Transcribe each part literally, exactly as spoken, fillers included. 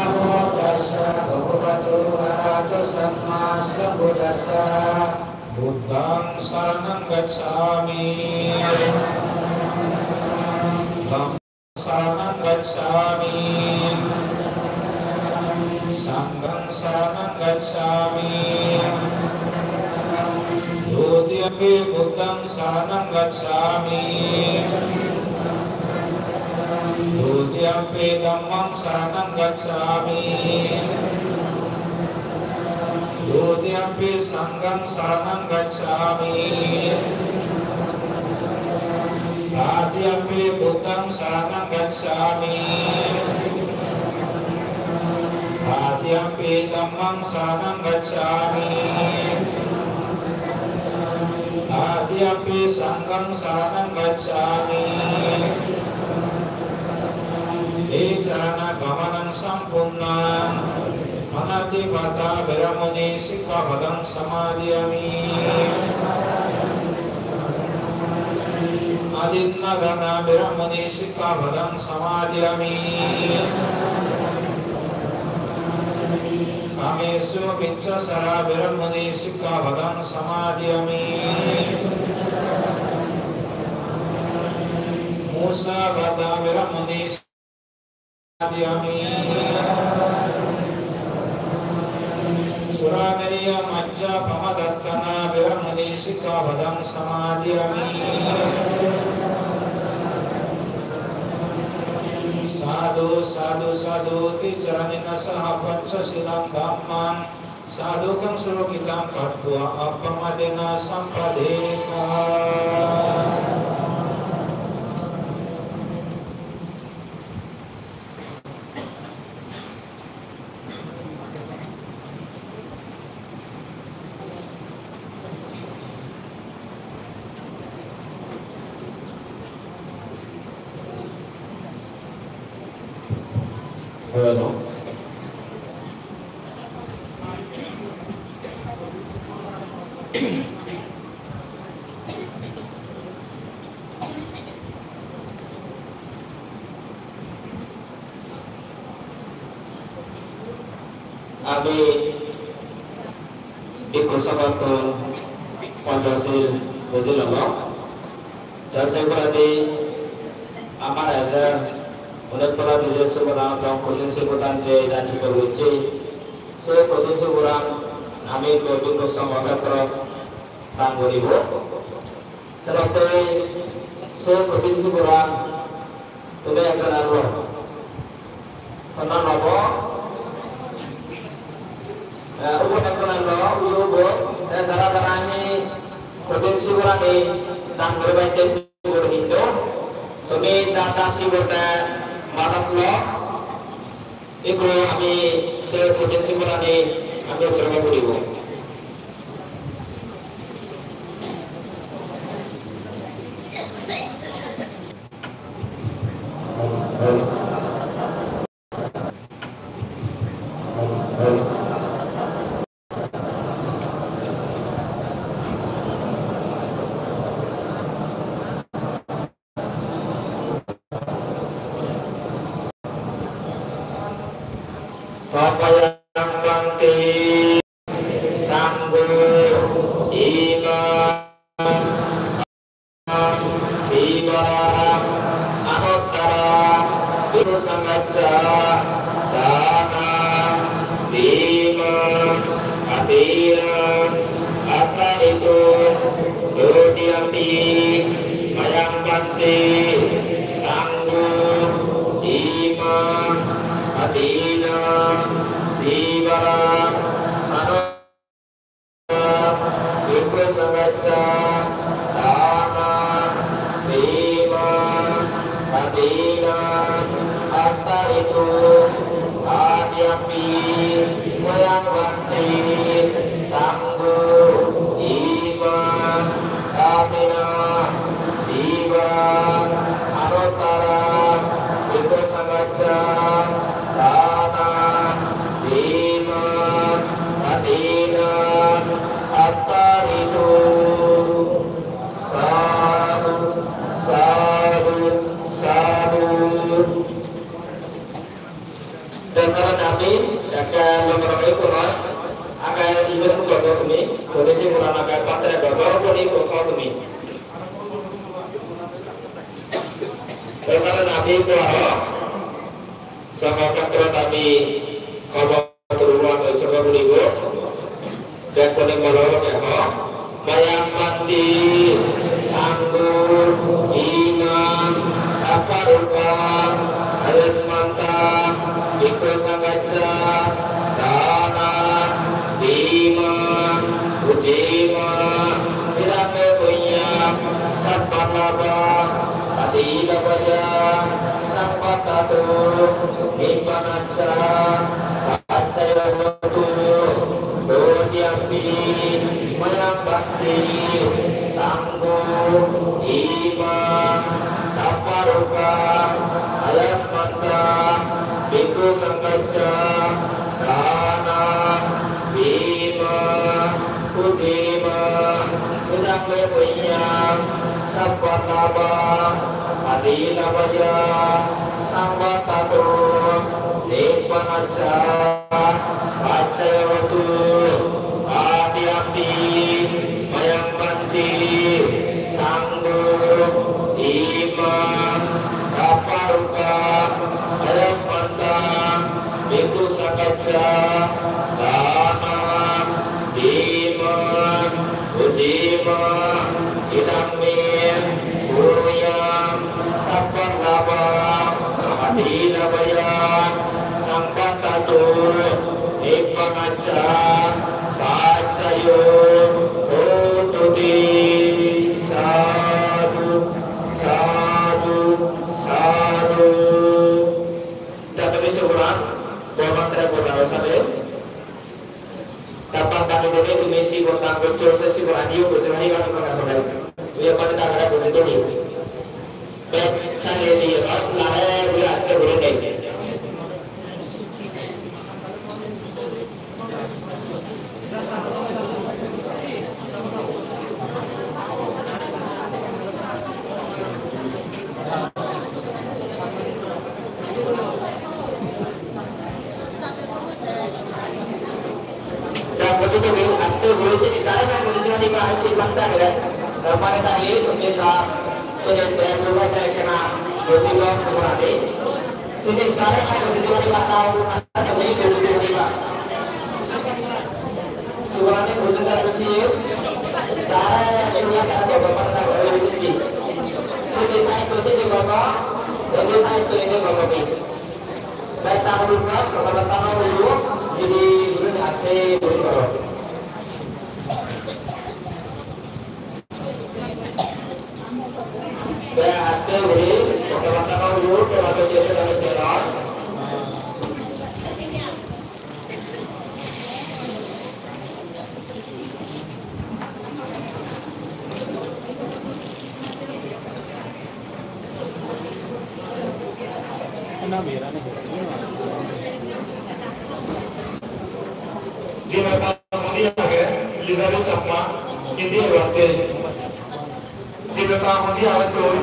Namo tassa bhagavato arahato sammāsambuddhassa. Buddhaṃ saraṇaṃ gacchāmi. Dhammaṃ saraṇaṃ gacchāmi. Saṅghaṃ saraṇaṃ gacchāmi. Dutiyampi buddhaṃ saraṇaṃ gacchāmi. Dutiyampi dhammaṃ saraṇaṃ gacchāmi. Dutiyampi saṅghaṃ saraṇaṃ gacchāmi. Tatiyampi buddhaṃ saraṇaṃ gacchāmi. Tatiyampi dhammaṃ saraṇaṃ gacchāmi. Tatiyampi saṅghaṃ saraṇaṃ gacchāmi. Tiṇṇaṃ saraṇagamanaṃ sampuṇṇaṃ. Pāṇātipātā veramaṇī sikkhāpadaṃ samādiyāmi. Adinnādānā veramaṇī sikkhāpadaṃ samādiyāmi. Kāmesumicchācārā veramaṇī sikkhāpadaṃ samādiyāmi. Musāvādā veramaṇī samādiyāmi. Surāmerayamajjapamādaṭṭhānā veramaṇī sikkhāpadaṃ samādiyāmi. Sādhu, sādhu, sādhu. Tisaraṇena saha pañcasīlaṃ dhammaṃ sādhukaṃ surakkhitaṃ katvā appamādena sampādetha. Hello. Ami bhikkhu songhottun Panchashil bujilong. Te se poredi amar ejer onek bala dije suboran tong kothin siboran je jati gocche, se kothin siboran ami bhikkhu songho khetrot dan guribo. Senotte se kothin siboran tumi ekjone lo. Honna lobo? Eh, ubot ekjone lo, uyo ubot. Te jara jara hi kothin siborani dan guribatte sibor hindu, tumi ja ja sibor te madat lo. Ikko ami se kothin siborani ami ucchorona guribo. Topayang bhante sangho imaṃ sīvaraṃ anuttaraṃ bhikkhusaṅghassa dānaṃ dīmaṃ kaṭhinaṃ attaritu. Dutiyampi mayaṃ bhante sangho imaṃ kaṭhinaṃ sīvaraṃ anuttaraṃ bhikkhusaṅghassa dānaṃ dīmaṃ kaṭhinaṃ attaritu. Tatiyampi mayaṃ bhante sangho imaṃ kaṭhinaṃ sīvaraṃ anuttaraṃ bhikkhusaṅghassa dānaṃ dīmaṃ kaṭhinaṃ attaritu. Sādhu, sādhu, sādhu. Dan Age lomba lomba ikko noi, age iben gojo tumi, gode je puran age patre gojo, uboni ikko tho tumi. Totale nabi ikko aro, songho khetrot ami khobor turuan oi chongo guribo. Bekkune molo hobe ho. Mayang bhante, sangho, imang, kappa rupang, ayasmantang, bhikkhu sanghassa, danang, demang, pujemang, idampi punnang, sabba labhang, adhilabhayang, sampattatu, nibbanassa, paccayo hotu. Dutiyampi mayang bhante, sangho, imang, kappa rupang, ayasmantang, bhikkhu sanghassa, danang, demang, pujemang, idampi punnang, sabba labhang, adhilabhayang, sampattatu, nibbanassa, paccayo hotu. Dutiyampi mayang bhante, sangho, imang, kappa rupang, ayasmantang, bhikkhu sanghassa, danang, demang, pujemang, idampi punnang, sabba labhang, adhilabhayang, sampattatu, nibbanassa, paccayo hotuti. Sadhu, sadhu, sadhu. Jatumi suguran, Bhagavan tere bojaro sabe. Tapan tani jene tumi sigon dan goccho, se sigon aniyo goccho, ani bani bana hodai. Tumi apani dagara bujito ni. Bek sale diye ba, lare bule aste bule nei. Rambut itu bil, aste guru sini cara kan guru sini bahas si bangsa kan. Rambut tadi itu kita sudah saya berubah dari kena guru sini semua tadi. Sini cara kan guru sini lagi bakal kami guru sini lagi bak. Semua tadi guru sini lagi sih. Cara itu kan ada beberapa tentang guru sini. Sini saya itu sini bapak, dan saya itu ini bapak ini. Bek ta guri pore, prothomo ta guri, jodi guri aste guri goro. Bek aste guri, prothomo ta guri, prothomo jete jete jete. Dibeta hundi age, Elizabeth Chakma, indi ebak de. Dibeta hundi age toi.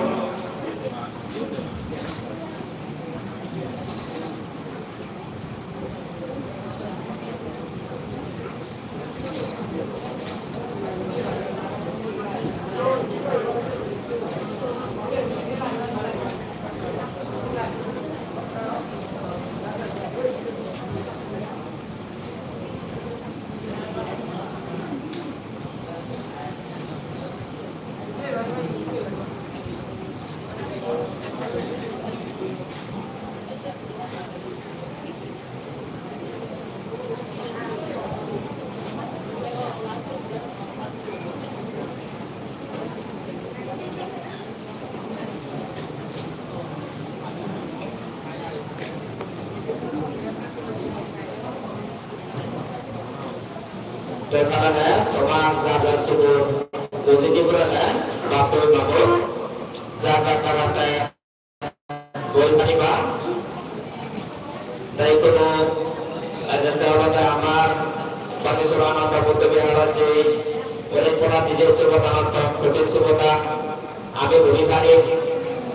Te sarane tomar ja ja sudu bujini purane bapoi maboi ja ja karate boi pariba. Te ikkono agenda olode amar Bagisora Ananda Buddho Viharot je Ren Pora Nije Utsubota Anantam Kotin Subota ami guri pari.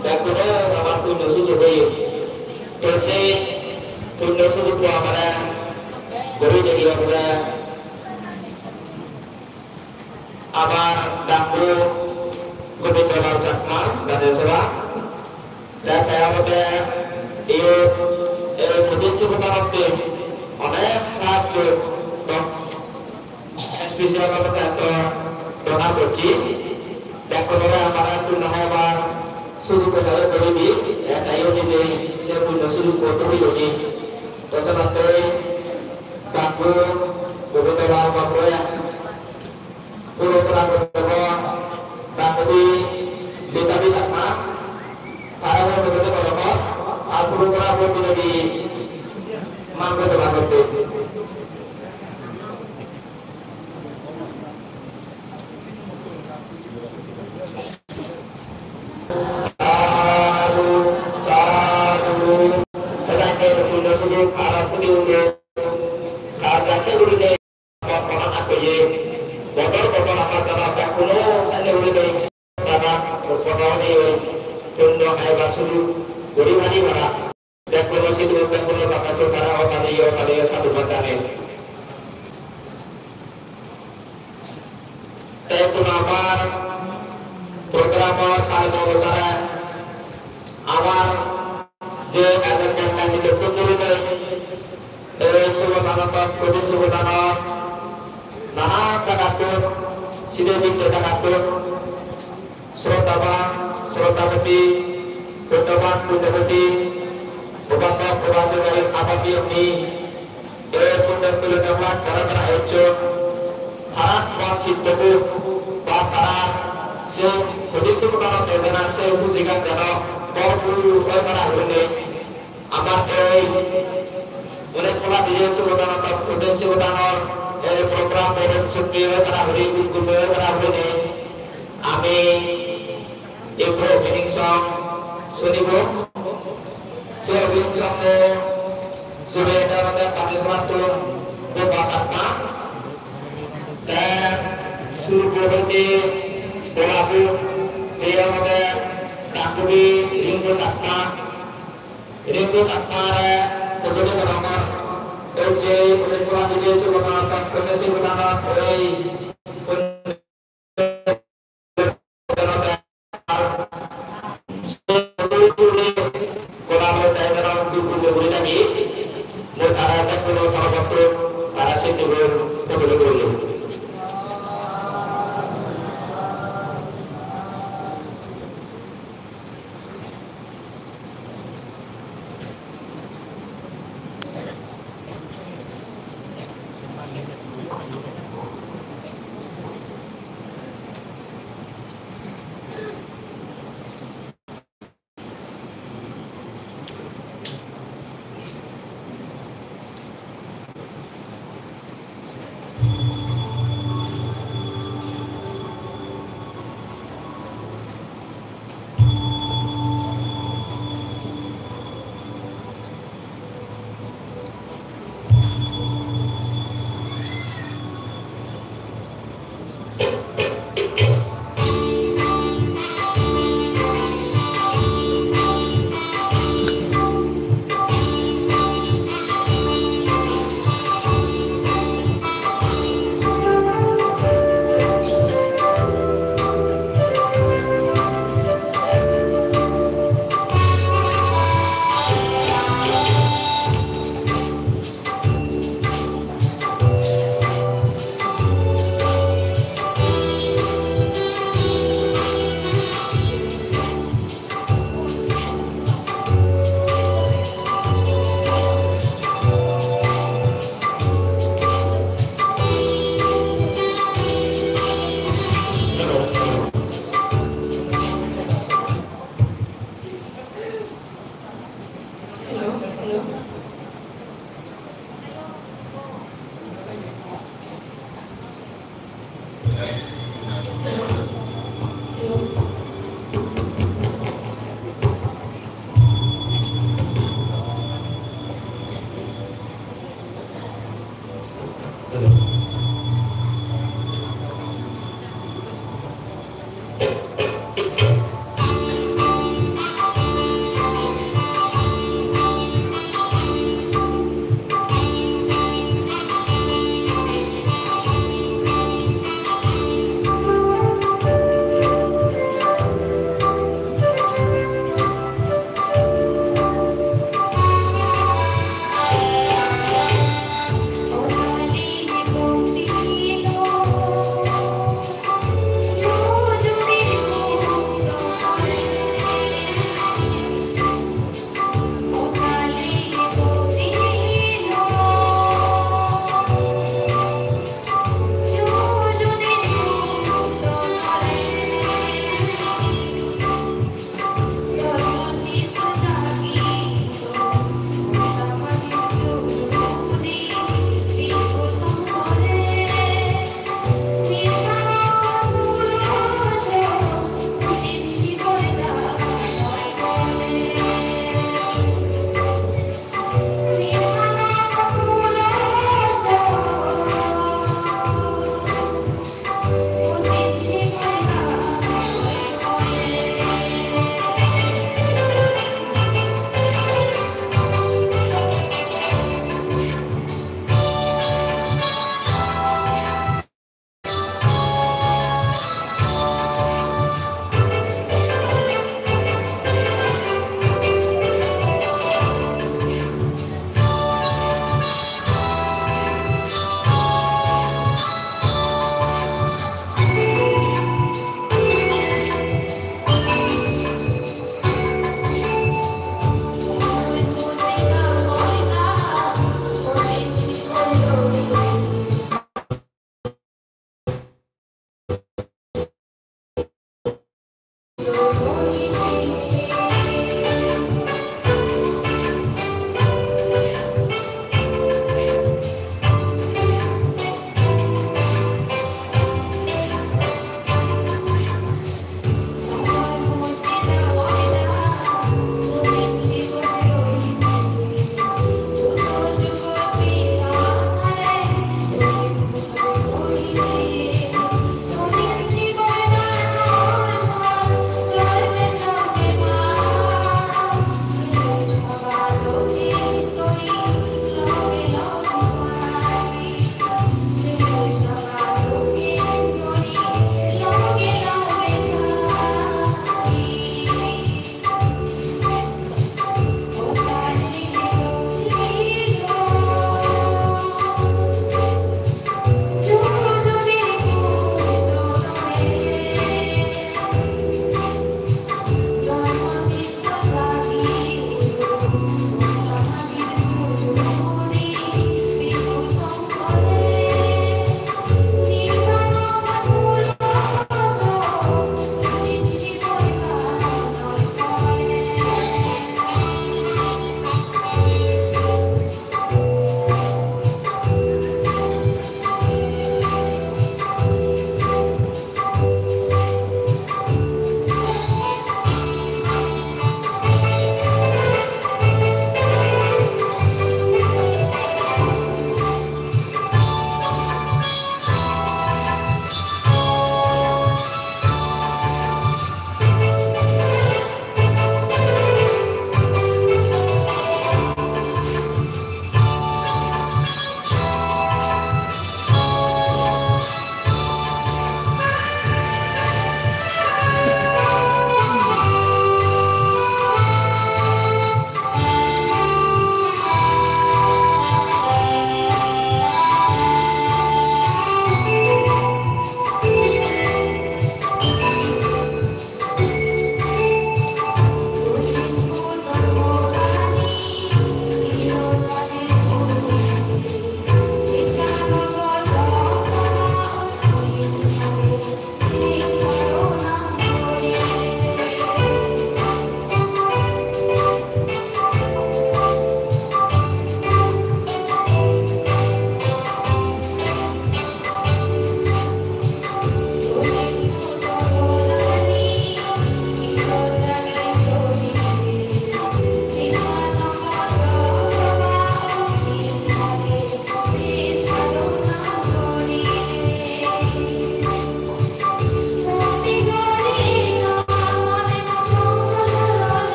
Bekkune amar punno sujog oye. Te se punno sujog amare Guri degi obode amar dangu Gobindo Lal Chakma, Ganesora. Te te obode iyot ei kothin sibor danotte onek sahajjo don, special obode to dona gocche. Bekkunore amare punno hebar sujog dore dore di, te te iyot nije se punno sujog dore dore di. To sebatte dangu Gobindo Lal Chakma, Puro tora gottobo, dangudi, bisa bisa ma, tara gottobo gottobo, ar puro tora gottobo di, man gottobo gottobo. Sadhu, sadhu. Ejake punno sujog, ara pudi undi, kar jate gurine. Bhagwan akoye, bodol bodol amar jana bekkuno senne guri dei, jana bodol dei, punno haibar sujog guri pari para. Bekkuno sidu, bekkuno bakato para, otale, otale, sadhu bad jane. Te tuna amar program-or time onusare amar je agenda naki dokkun guri dei, ei subodanot, kothin subodanot, nana jagattun, side side jagattun, sroddhaban, sroddhaboti, punnoban, punnoboti, upasok, upasika, abadi omni, ei punno pilone ola jara jara ecchon, tara mon chittobo ba tara se kothin subodanot ejana se hujigan jeno bhorpur oi para gurinei. Amar ei, mane, Pola Dije Subodanot, Kothin Subodanor ei program-bo sukti oi para guri, guri oi para gurinei ami ekko opening song sunibo. Se opening song-o sube eta amade Kamismattun Boba Satma. Te suru guriboti Bola bu, te amade Takuri Ringo Satma. Ringo Satmare pujode gorongor. Ei je Ringo Satma je Subodanot, Kothin Subodanot, ei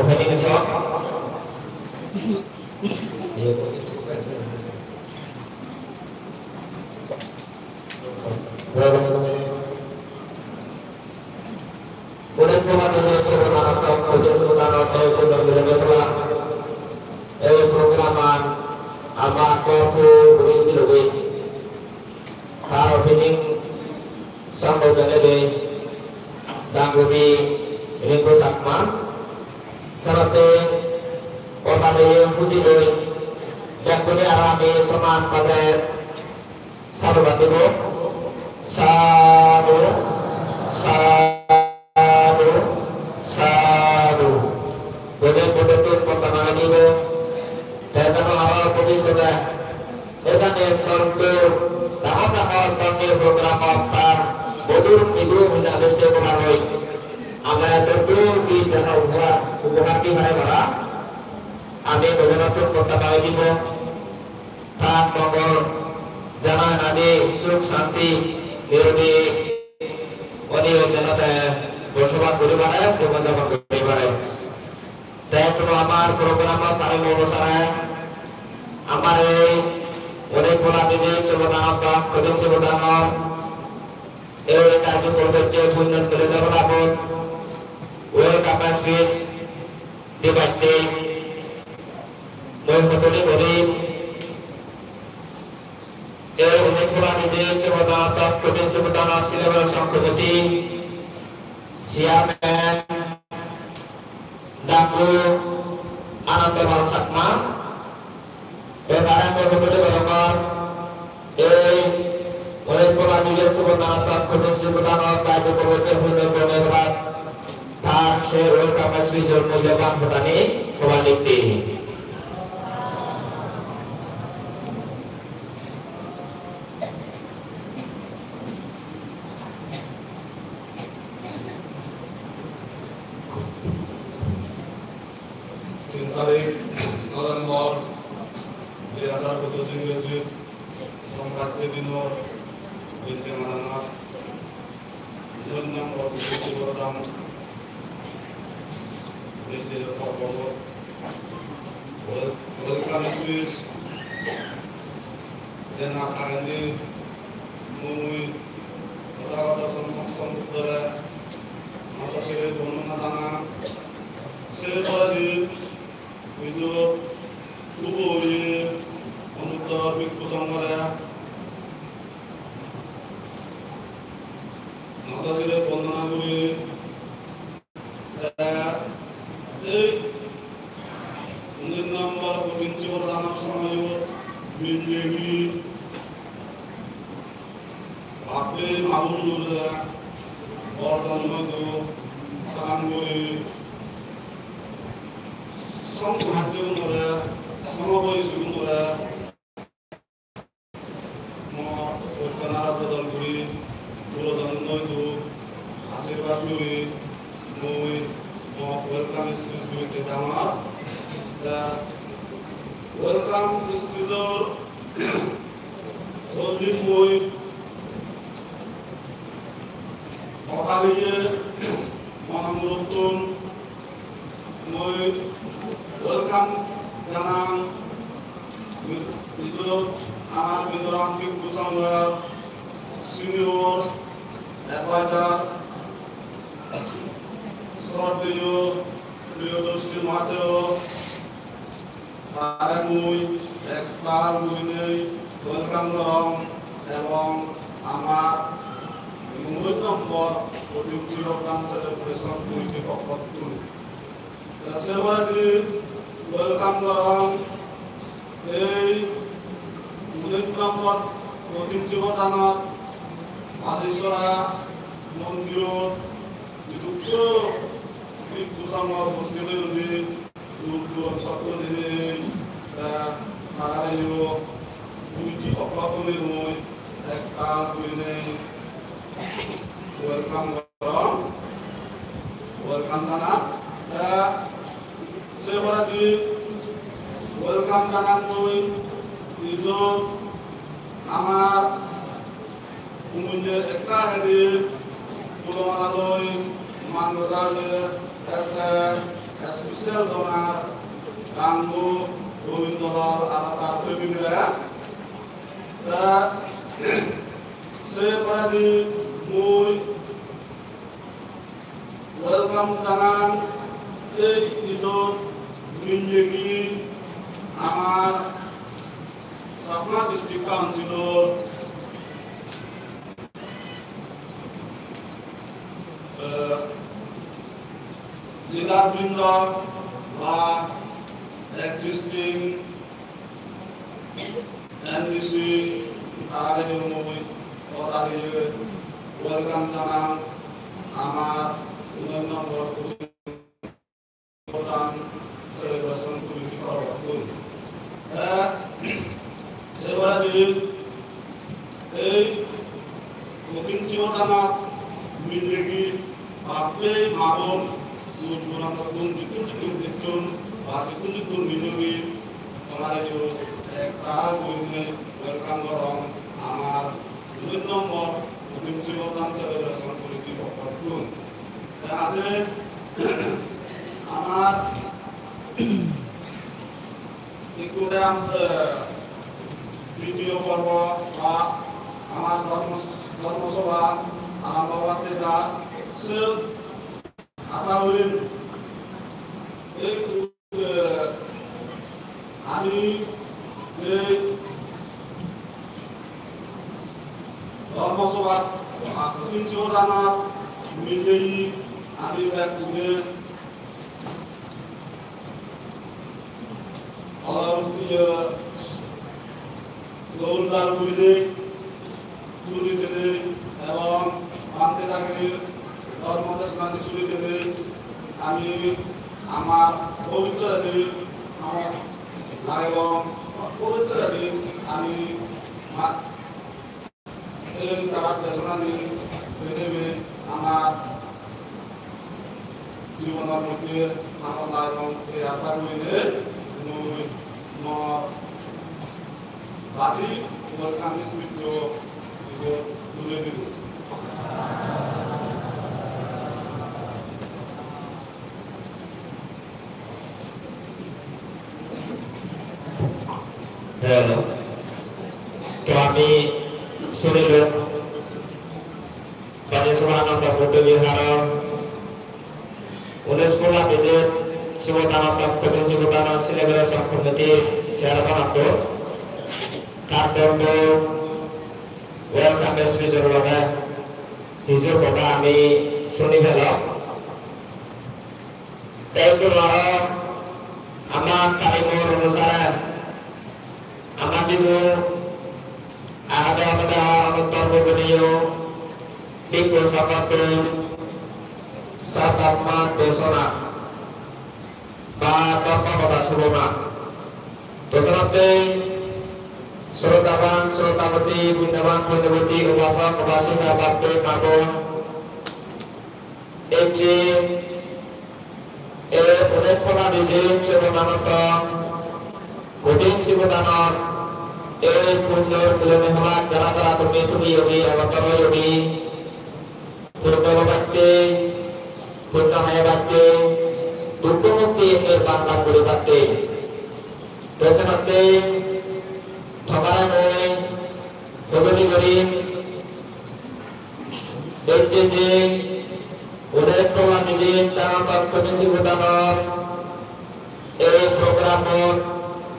Opening song. Unik Pula Music Sumedang Top Coaching Sumedang Top Coaching Sumedang Top. Ei program-an ama Kopu Buri Dilogi. Tar opening song-o bele de Dangudi Rinku Chakma. Senotte oda loi huji loi bekkune aro ami soman bade sadhubad dibo. Sadhu, sadhu, sadhu. Gojek bodottun botta magi dibo. Te jeno aro bhobissote ejane ekdom dol dangor dangor dhormiyo program-ot tar modur midu hina bese gora loi. Amare ekdom dol di jana ubohar, ubohar di pare para. Ami gojonottun botta magi dibo. Tar mongol jana nadi suk santi nirodi oni jana te bosobas guri pare, jibon japon guri pare. Te tumi amar program-ot tari mongol sare amar ei Unik Pula Music Sumedang Top Coaching Sumedang ei charju kolbojje punyon bile devotabot welcome speech dibatte. Mui hotoli guri, ei Unik Pula Music Sumedang Top Coaching Sumedang Celebration Committee Chairman Dangu Ananda Lal Chakma, te tare mui hotoli gorongor, ei Unik Pula Music Sumedang Top Coaching Sumedang Top Coaching Sumedang Top Coaching Sumedang Top Tar se welcome speech-or mulloban hodani hobar nitti. Tin tarik November dui hajar pojis Ingreji, Sombar je dino, Binte Madanar, Noi number Binte Chibor Dam, Binte Porbogot, wel-, welcome speech, dena agendi mui Tothagoto Sommok Sombuddhore noto sire bondona janang. Se poredi Ijot hubo oye Onuttor Bhikkhu Songhore noto sire bondona guri, te ei unis nombor Kothin Chibor Danor somoyot milegi Bap-bei ma-bonunore, bor jonmoi do salam guri, song somajjegunore, somoboyesigunore, mo pottana bodol guri, puro jonmoi do ashirbad guri, mui mo welcome speech guri te jamar. Te welcome speech-or Only mui okaliye monomurottun mui welcome janang. Mi-, Mizo-, amar Mizoram Bhikkhu Songhor senior advisor, sroddheyo Priyodarshi Mahathero, tare mui ektal gurinei welcome gorong ebong amar unnish nombor Kothin Chibor Dan Celebration Committee pokkottun. Te se poredi welcome gorong ei unnish nombor Kothin Chibor Danot Bajisora mondirot jidukko bhikkhu songho uposthit oyon, dur durontottun ene, eh, tarareyo committee pokkottun mui ektal gurinei welcome gorong, welcome janang. Eh, se poredi welcome janang mui Mizo amar Umunje ekka agede pulomala loi man goja oye, S M, special donor Gangu Gobindalal aro tar family-re. Ta se poredi mui welcome janang ei ijot minnegi amar Chakma District Council-or, eh, leader brindo ba existing M D C, tarare mui, o tarare welcome janang amar unnoyon nombor Kothin Sibor Dan Celebration Committee toropottun. Eh, se poredi ei Kothin Sibor Danot minnegi bap-bei ma-bon, dun durantottun jittun jittun ecchon ba jittun jittun minnegi, tonare yo ektal gurinei welcome gorong amar unnoyon nombor Kothin Sibor Dan Celebration Committee pokkottun. Te aje amar ikko dam, eh, ditiyo porbo ba amar dhormo, dhormo sobha arambo obatte jar, se aja gurim ei Eh, ami je dhormo sobhat, ah, Kothin Sibor Danot milinei ami bekkune olor, iye, dol dal gurinei suni tenei ebong bhante dagir dhormo desonani suni tenei ami amar pobitro jadi amar lagibong, pobitro jadi ami ma-, ei tara desonani penei amar jibonor moddhe amar lagibong, ei aja gurinei mui mor badi welcome speech-o idu tuli dibo. Hello. To ami sunilong Bajasubhananda Buddha Viharo unis pola bijit Sibor Danot Kothin Sibor Dano Celebration Committee chairman-ottun tar dondo welcome speech-or loge hiju hoda ami suni pelong. Te ikko aro ama tarimor onusare ama sidu agede agede onuttor pujoniyo bhikkhu songhottun sat atma desona ba dhormo hoda sulona. Desonate sroddhaban sroddhaboti punyaban punyaboti upasok upasika bhante ma bon ecche ei onek pola bijit Sibor Danot, Kothin Sibor Danot ei punnor miloni holat jara jara tumi tumi ogi, egottoro ogi, punno obatte, punno haibatte, dukko mukti nirban lab guribatte. Te senotte tomare mui hojoli gurim. Ecche je onek pola bijit Danot Kothin Sibor Danor ei program-ot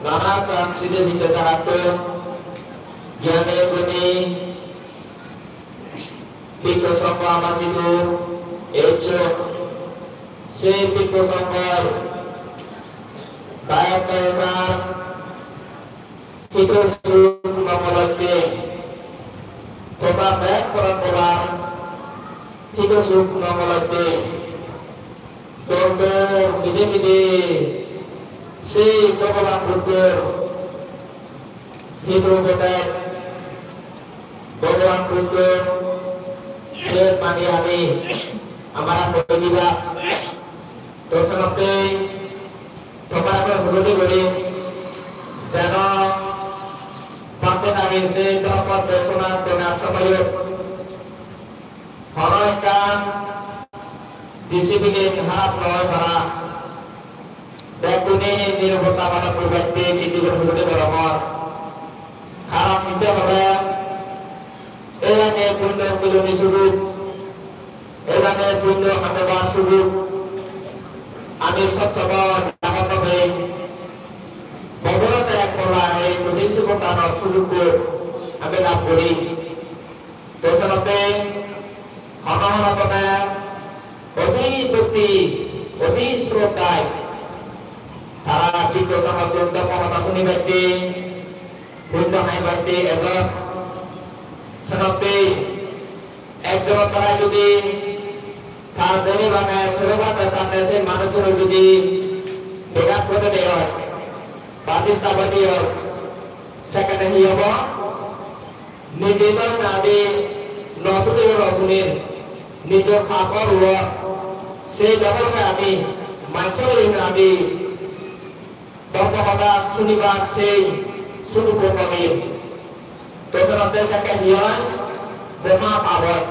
nana ekkan side side jagattun giyani guni bhikkhu songho ama sidu ecchon. Se bhikkhu songhor dayok dayika hito suk mongolotte, toma bek poran poran hito suk mongolotte, dol dol mide mide sei Bhogoban Buddhor hito bedek, Bhogoban Buddhor sei mani ami amara hoi diba. To senotte tomare mui hojoli gurim, jeno bhante dagi se dhormo desona denar somoyot hono ekkan discipline harap no oi para. nirupota palan guribatte sindi guri hujoli gorongor. Karon hitte hole, ei age punno miloni sujog, ei age punno hamebar sujog, ami sob somoi lagot loge bojorotte ek polla ei kothin sibor danor sujoggo ami lab guri. To senotte hono hono jone odi bhokti, odi shroddhai tara Buddho sangottun dhormo hoda sunibatte, punno haibatte ejon. Senotte ekjonor darai jodi tar bhei bangei sero bajai tande se manuchchunor jodi beghot ghode de oi ba disturb oi de oi, sekkene hi obo? Nije doi na adi no sunile no sunir, nijor pap or uo, sei dogor oi adi, manjor oi na adi, dhormo hoda sunibar sei sujog no pir. To senotte sekke hi oi? Moha pap oi.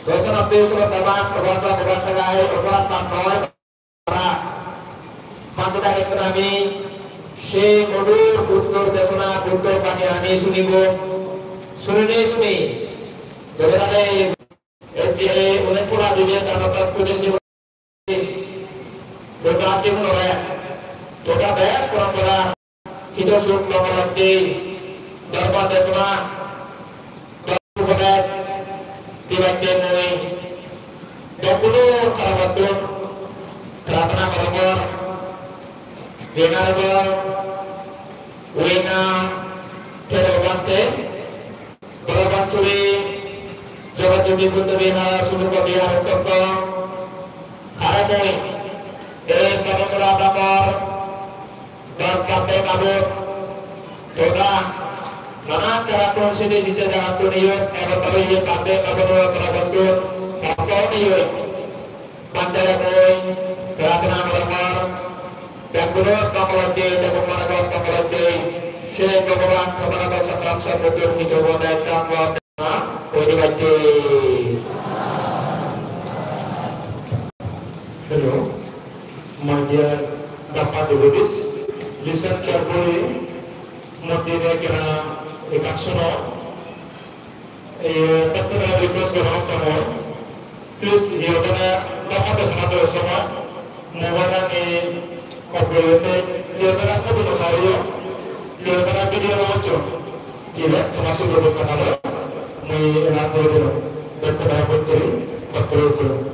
To senotte sroddhaban upasok upasika ei oporadh pap noi. Bhante dagittun ami sei modhur Buddhor desona, Buddhor bani ami sunibo. Sunine suni, dole dale, ecche unek pura dibe, tanotat kudin jibo. Buddha ati hunore, toda daya pura pura. Hito suk mongolotte dhormo desona, dhormo upodesh dibatte mui bekkuno torobottun prarthona gorongor. Venerable Wena Thero Bhante, Bhagwan Suri Jagajogi Buddha Vihar, Suluka Vihar Uttokko, tare mui ei Dharmeshala Dhamor Dor Bhante Babur, toda nanan jagattun, sidi sidi jagattun iyot egottoro oye Bhante Babur, toda bottun, Bhante oye. Bhante re mui prarthona gorongor, bekkunor mongolor din, bekkun manujor mongolor din, sei Bhogoban Sommannatma Sammak Sambuddhor hito bode ekkan bode na, oi di bhante. Hello, my dear Dhamma devotees, listen carefully. Moddhe kena ekkan suno. Ei, bekkunore request gorong mui, please, hiyo jone Dhamma desona dor somoy mobile ani off guri dite, hiyo jone photo no sariyo, hiyo jone video no goccho. Ile tomar sudu bekkunore mui announce guri dilung. Bekkunore bhante, bhante.